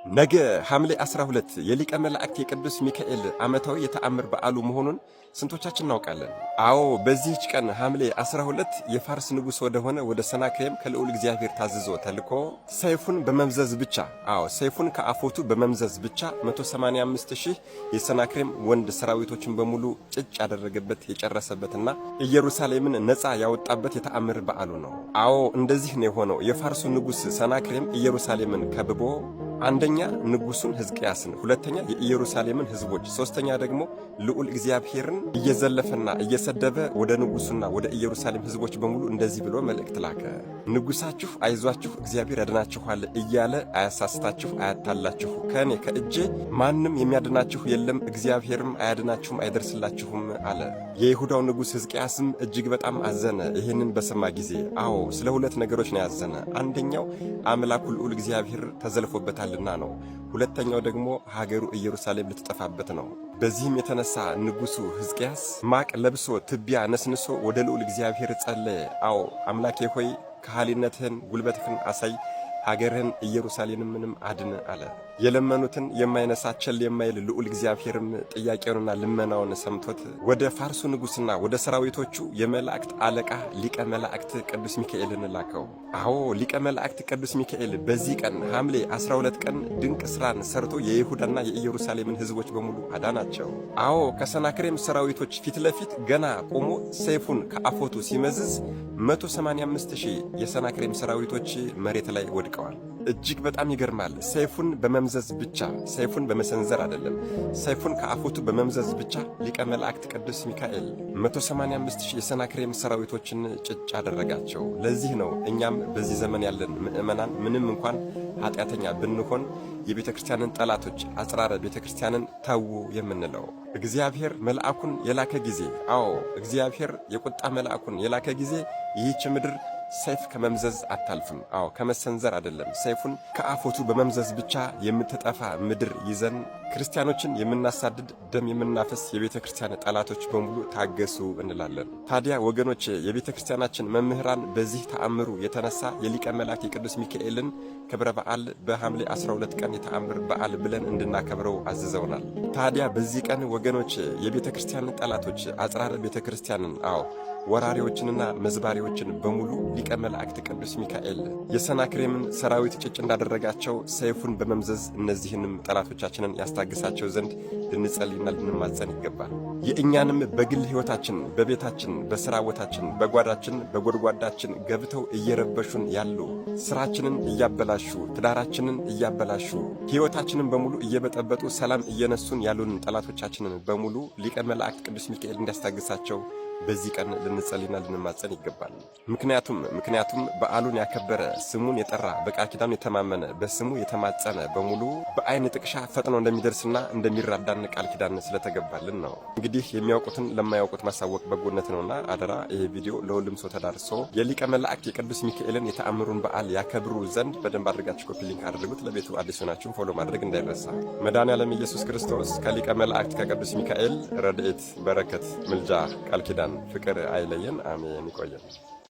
ነገ ሐምሌ 12 የሊቀ መላእክት የቅዱስ ሚካኤል ዓመታዊ የተአምር በዓሉ መሆኑን ስንቶቻችን እናውቃለን? አዎ፣ በዚህች ቀን ሐምሌ 12 የፋርስ ንጉሥ ወደሆነ ወደ ሰናክሬም ከልዑል እግዚአብሔር ታዝዞ ተልኮ ሰይፉን በመምዘዝ ብቻ፣ አዎ፣ ሰይፉን ከአፎቱ በመምዘዝ ብቻ 185 ሺህ የሰናክሬም ወንድ ሰራዊቶችን በሙሉ ጭጭ ያደረገበት፣ የጨረሰበትና ኢየሩሳሌምን ነፃ ያወጣበት የተአምር በዓሉ ነው። አዎ፣ እንደዚህ ነው የሆነው። የፋርሱ ንጉሥ ሰናክሬም ኢየሩሳሌምን ከብቦ አንደኛ ንጉሱን ሕዝቅያስን፣ ሁለተኛ የኢየሩሳሌምን ሕዝቦች፣ ሶስተኛ ደግሞ ልዑል እግዚአብሔርን እየዘለፈና እየሰደበ ወደ ንጉሱና ወደ ኢየሩሳሌም ሕዝቦች በሙሉ እንደዚህ ብሎ መልእክት ላከ። ንጉሳችሁ አይዟችሁ፣ እግዚአብሔር ያድናችኋል እያለ አያሳስታችሁ፣ አያታላችሁ። ከእኔ ከእጄ ማንም የሚያድናችሁ የለም፣ እግዚአብሔርም አያድናችሁም፣ አይደርስላችሁም አለ። የይሁዳው ንጉሥ ሕዝቅያስም እጅግ በጣም አዘነ ይህንን በሰማ ጊዜ። አዎ፣ ስለ ሁለት ነገሮች ነው ያዘነ። አንደኛው አምላኩ ልዑል እግዚአብሔር ተዘልፎበታልና ነው። ሁለተኛው ደግሞ ሀገሩ ኢየሩሳሌም ልትጠፋበት ነው። በዚህም የተነሳ ንጉሡ ሕዝቅያስ ማቅ ለብሶ ትቢያ ነስንሶ ወደ ልዑል እግዚአብሔር ጸለየ። አዎ፣ አምላኬ ሆይ፣ ከሃሊነትህን ጉልበትህን አሳይ፣ ሀገርህን ኢየሩሳሌምንም አድን አለ። የለመኑትን የማይነሳ፣ ቸል የማይል ልዑል እግዚአብሔርም ጥያቄውንና ልመናውን ሰምቶት ወደ ፋርሱ ንጉሥና ወደ ሰራዊቶቹ የመላእክት አለቃ ሊቀ መላእክት ቅዱስ ሚካኤልን ላከው። አዎ፣ ሊቀ መላእክት ቅዱስ ሚካኤል በዚህ ቀን ሐምሌ 12 ቀን ድንቅ ስራን ሰርቶ የይሁዳና የኢየሩሳሌምን ሕዝቦች በሙሉ አዳናቸው። አዎ፣ ከሰናክሬም ሰራዊቶች ፊት ለፊት ገና ቆሞ ሰይፉን ከአፎቱ ሲመዝዝ 185 ሺህ የሰናክሬም ሰራዊቶች መሬት ላይ ወድቀዋል። እጅግ በጣም ይገርማል። ሰይፉን በመምዘዝ ብቻ፣ ሰይፉን በመሰንዘር አይደለም፣ ሰይፉን ከአፎቱ በመምዘዝ ብቻ ሊቀ መላእክት ቅዱስ ሚካኤል 185 ሺህ የሰናክሬም ሰራዊቶችን ጭጭ አደረጋቸው። ለዚህ ነው እኛም በዚህ ዘመን ያለን ምእመናን ምንም እንኳን ኃጢአተኛ ብንሆን የቤተ ክርስቲያንን ጠላቶች፣ አጽራረ ቤተ ክርስቲያንን ተዉ የምንለው። እግዚአብሔር መልአኩን የላከ ጊዜ፣ አዎ፣ እግዚአብሔር የቁጣ መልአኩን የላከ ጊዜ ይህች ምድር ሰይፍ ከመምዘዝ አታልፍም። አዎ፣ ከመሰንዘር አይደለም፣ ሰይፉን ከአፎቱ በመምዘዝ ብቻ የምትጠፋ ምድር ይዘን ክርስቲያኖችን የምናሳድድ፣ ደም የምናፈስ የቤተ ክርስቲያን ጠላቶች በሙሉ ታገሱ እንላለን። ታዲያ ወገኖች፣ የቤተ ክርስቲያናችን መምህራን በዚህ ተአምሩ የተነሳ የሊቀ መላእክት የቅዱስ ሚካኤልን ክብረ በዓል በሐምሌ 12 ቀን የተአምር በዓል ብለን እንድናከብረው አዝዘውናል። ታዲያ በዚህ ቀን ወገኖች፣ የቤተ ክርስቲያን ጠላቶች፣ አጽራረ ቤተ ክርስቲያንን፣ አዎ፣ ወራሪዎችንና መዝባሪዎችን በሙሉ ሊቀ መላእክት ቅዱስ ሚካኤል የሰናክሬምን ሰራዊት ጭጭ እንዳደረጋቸው ሰይፉን በመምዘዝ እነዚህንም ጠላቶቻችንን ያስታግሳቸው ዘንድ ልንጸልይና ልንማጸን ይገባል። የእኛንም በግል ሕይወታችን፣ በቤታችን፣ በሥራ ቦታችን፣ በጓዳችን፣ በጎድጓዳችን ገብተው እየረበሹን ያሉ፣ ሥራችንን እያበላሹ፣ ትዳራችንን እያበላሹ፣ ሕይወታችንን በሙሉ እየበጠበጡ ሰላም እየነሱን ያሉን ጠላቶቻችንን በሙሉ ሊቀ መላእክት ቅዱስ ሚካኤል እንዲያስታግሳቸው በዚህ ቀን ልንጸልይና ልንማጸን ይገባል። ምክንያቱም በዓሉን ያከበረ፣ ስሙን የጠራ፣ በቃል ኪዳኑ የተማመነ፣ በስሙ የተማጸነ በሙሉ በአይን ጥቅሻ ፈጥኖ እንደሚደርስና እንደሚራዳን ቃል ኪዳን ስለተገባልን ነው። እንግዲህ የሚያውቁትን ለማያውቁት ማሳወቅ በጎነት ነውና አደራ ይሄ ቪዲዮ ለሁሉም ሰው ተዳርሶ የሊቀ መላእክት የቅዱስ ሚካኤልን የተአምሩን በዓል ያከብሩ ዘንድ በደንብ አድርጋችሁ copy link አድርጉት። ለቤቱ አዲስ ሆናችሁም follow ማድረግ እንዳይረሳ። መድኃኔዓለም ኢየሱስ ክርስቶስ ከሊቀ መላእክት ከቅዱስ ሚካኤል ረድኤት፣ በረከት፣ ምልጃ፣ ቃል ኪዳን፣ ፍቅር አይለየን። አሜን። ይቆየን።